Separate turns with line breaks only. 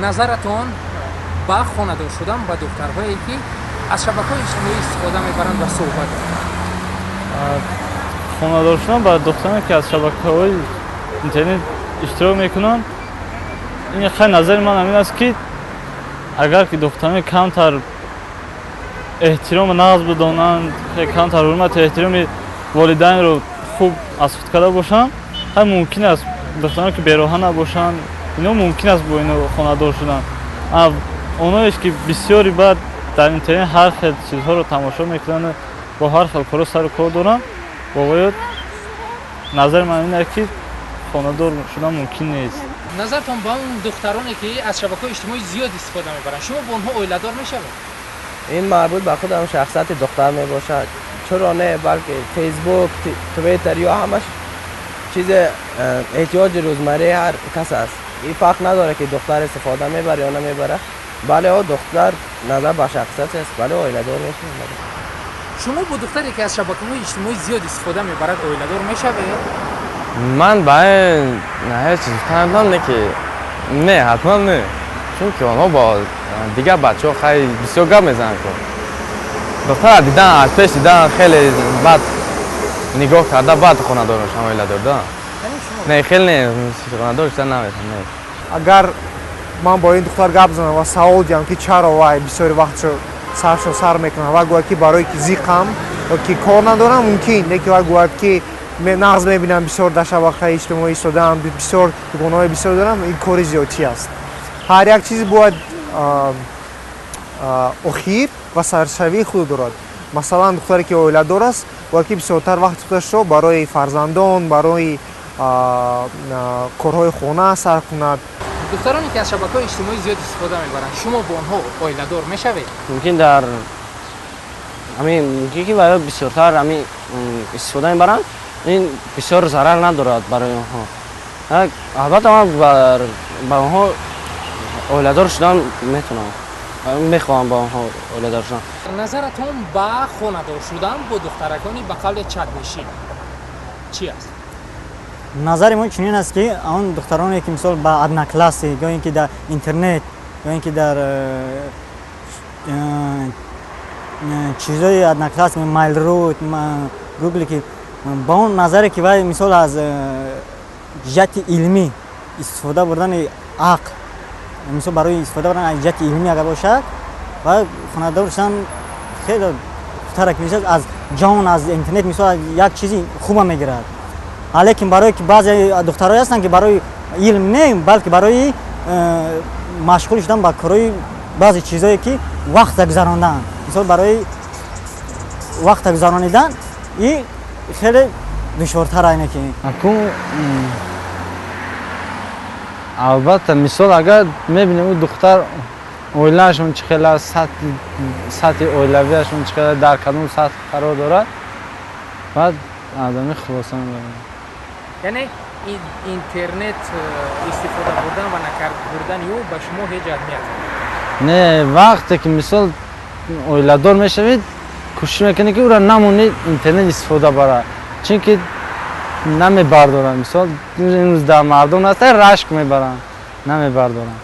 Назаратон ба хонадор шудан ба духтарҳое, ки аз шабакаҳои иҷтимоӣ истифода мебаранд ва суҳбат доранд?
Хонадор шудан ба духтароне, ки аз шабакаҳои интернет иштирок мекунанд, ин хай, назари ман ҳамин аст, ки агар ки духтарони камтар эҳтироми нағз бидонанд, камтар ҳурмату эҳтироми волидайнро хуб аз худ карда бошанд, ҳай, мумкин аст. Духтароне, ки бероҳа набошанд, ино мумкин аст бо ино хонадор шудан. Оное ки бисёри баъд дар интернет ҳар хел чизҳоро тамошо мекунанд, бо ҳар хел корҳо сару кор доранд, бо назари ман ин аст, ки хонадор шудан мумкин нест.
Назартон ба он духтароне, ки аз шабакаҳои иҷтимоӣ зиёд истифода мебаранд, шумо бо онҳо оиладор мешавед?
Ин марбут ба худам шахсияти духтар мебошад. Чаро не? Балки Фейсбук, Твиттер ё ҳамаш чизи эҳтиёҷи рӯзмарраи ҳар кас аст. Ин фарқ надорад, ки духтар истифода мебарад ё намебарад. Бале, о, духтар назар ба шахсият аст, бале, оиладор мешавад.
Шумо бо духтаре, ки аз шабакаҳои иҷтимоӣ зиёд истифода мебарад, оиладор мешавед?
Ман ба ин ҳеҷ чиз гуфта наметавонам, не ки не, ҳатман не, чунки онҳо бо дигар бачаҳо хай бисёр гап мезананд ку. Духтара дидан, аз пеш дидан, хеле баъд нигоҳ карда, баъд хонадор мешавам, оиладор да. Не, хеле не, хонадор шуда наметавонам, не.
Агар ман бо ин духтар гап занам ва савол диҳам, ки чаро вай бисёри вақтшо саршо сар мекунам, вай гӯяд, ки барое ки зиқам ё ки кор надорам, мумкин. Не ки вай гӯяд, ки нағз мебинам, бисёр дар шабакаи иҷтимоӣ истодаам, бисёр дугонаҳои бисёр дорам, ин кори зиёдтӣ аст. Ҳар як чиз бояд охир ва саршавии худ дорад. Масалан, духтаре, ки оиладор аст, бояд ки бисёртар вақти худашро барои фарзандон, барои корҳои хона сарф кунад.
Духтароне, ки аз шабакаҳои иҷтимоӣ зиёд истифода мебаранд, шумо бо онҳо оиладор мешавед?
Мумкин дар ҳамин, мумкин ки ваё бисёртар ҳамин истифода мебаранд, ин бисёр зарар надорад барои онҳо. Албатта, ман ба онҳо оиладор шудан метавонам, мехоҳам ба онҳо оиладор шудан.
Назаратон ба хонадор шудан бо духтаракони ба қавле чатнишин чӣ аст?
Назари мо чунин аст, ки он духтароне, ки мисол ба Одноклассник ё ин ки дар интернет, ё ин ки дар чизои Одноклассник, Mail.ru, Гугле, ки ба он назаре, ки вай мисол аз ҷиҳати илмӣ истифода бурдани ақл, мисол барои истифода бурдан аз ҷиҳати илмӣ агар бошад ва хонадор шудан хеле хубтар мешавад. Аз ҷон, аз интернет мисол як чизи хуба мегирад. Лекин барое ки баъзе духтарое ҳастанд, ки барои илм не, балки барои машғул шудан ба корҳои баъзе чизое, ки вақта гузарондан, мисол барои вақта гузаронидан, и хеле душвортар айне ки.
Акун албатта, мисол, агар мебинем, ӯ духтар оилаашон чӣ хел аст, сатҳи оилавиашон чӣ хел, дар кадом сатҳ қарор дорад, баъд аз ами хулоса мебарем.
Яъне интернет истифода бурдан ва накард бурдани ӯ ба шумо ҳеҷ аҳамият
Не, вақте ки мисол оиладор мешавед, кӯшиш мекунед, ки ӯра намонед интернет истифода барад, чунки намебардоранд. Мисол, имрӯз дар мардум аста, рашк мебаранд, намебардоранд.